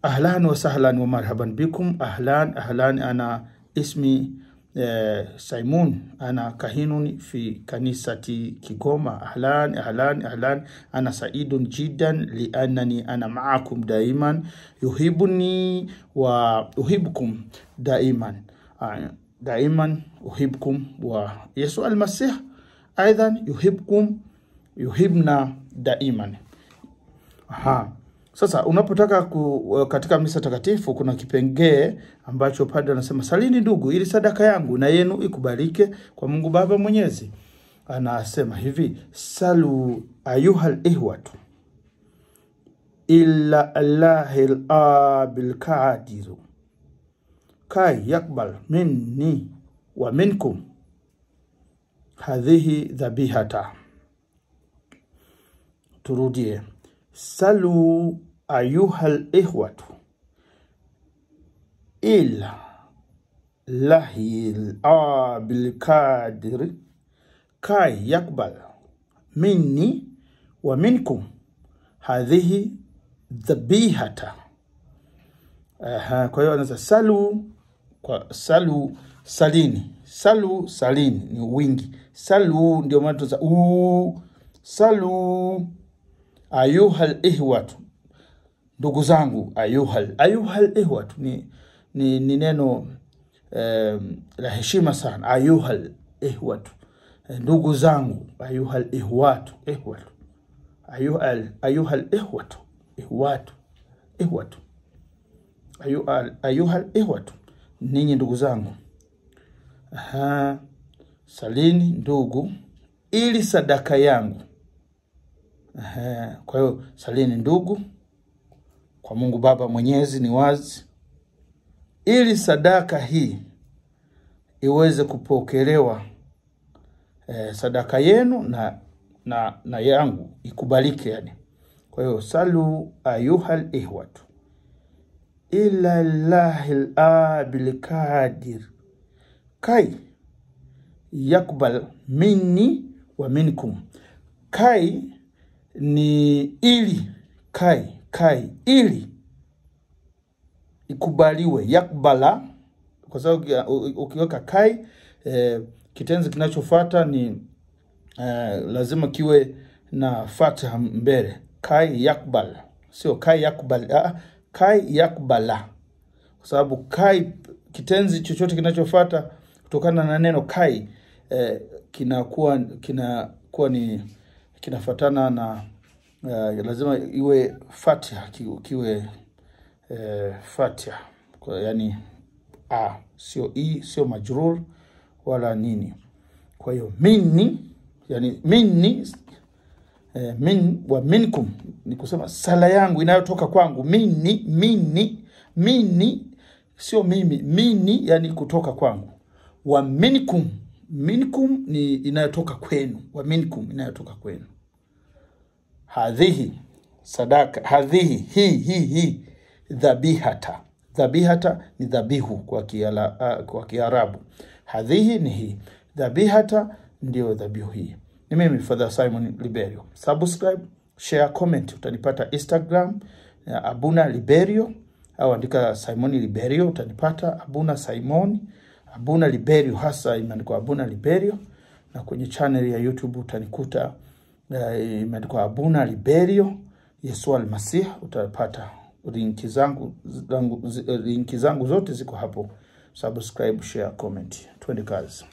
Ahlan wa sahlan wa marhaban bikum. Ahlan ahlan, ana ismi Simon, ana kahinun fi kanisati Kigoma. Ahlan ahlan ahlan, ana saidun jiddan liannani ana maakum daiman, yuhibuni wa uhibbukum daiman, daiman uhibbukum, wa Yesu al-Masih aidan yuhibbukum, yuhibna daiman. Aha. Sasa unapotaka katika misa takatifu kuna kipengee ambacho padre anasema salini ndugu ili sadaka yangu na yenu ikubalike kwa Mungu Baba Mwenyezi. Anasema hivi: salu ayuhal ihwatu illa Allahil abil qadiru kai yakbal minni wa minkum hadhihi dhabihata. Turudie: salu ayuhal ihwatu illa lahil abil qadir kai yakbal minni wa minkum hadhihi dhabihata. Kwa hiyo anaanza salu kwa salu salini. Salu salini ni wingi. Salu ndio maana tunaanza u salu ayuhal ihwatu, ndugu zangu. Ayuhal, ayuhal ihwatu ni neno la heshima sana. Ayuhal ihwatu, ndugu zangu. Ayuhal ihwatu, ihwatu, ayuhal, ayuhal ihwatu, ihwatu, ihwatu, ayuhal, ayuhal ihwatu, ninyi ndugu zangu. Aha, salini ndugu ili sadaka yangu. Kwa hiyo salini ndugu kwa Mungu Baba Mwenyezi ni wazi, ili sadaka hii iweze kupokelewa, sadaka yenu na yangu ikubalike yani. Kwa hiyo salu ayuhal ihwatu ila lahil abil qadir kai yakbal minni wa minkum. Kai ni ili, kai kai ili ikubaliwe, yakbala, kwa sababu ukiweka kai kitenzi kinachofuata ni lazima kiwe na fatha mbele. Kai yakbal, sio kai yakbal, kai yakbala, kwa sababu kai kitenzi chochote kinachofuata kutokana na neno kai kinakuwa ni kinafuatana na lazima iwe fatha, kiwe fatha, kwa yani a sio i, sio majrur wala nini. Kwa hiyo minni, yani minni min wa minkum ni kusema sala yangu inayotoka kwangu. Minni, minni, minni sio mimi, minni yani kutoka kwangu. Wa minkum, minkum ni inayotoka kwenu, wa minkum inayotoka kwenu. Hadhihi sadaka, hadhihi hi hi hi dhabihata. Dhabihata ni dhabihu kwa Kiarabu. Hadhihi ni hii, dhabihata ndio dhabihu hii. Ni mimi Father Simon Liberio. Subscribe, share, comment. Utanipata Instagram Abuna Liberio, au andika Simon Liberio utanipata. Abuna Simon, Abuna Liberio, hasa imeandikwa Abuna Liberio. Na kwenye channel ya YouTube utanikuta imeandikwa Abuna Liberio Yesu al-Masih. Utapata linki zangu, linki zangu zote ziko hapo. Subscribe, share, comment. Twende kazi.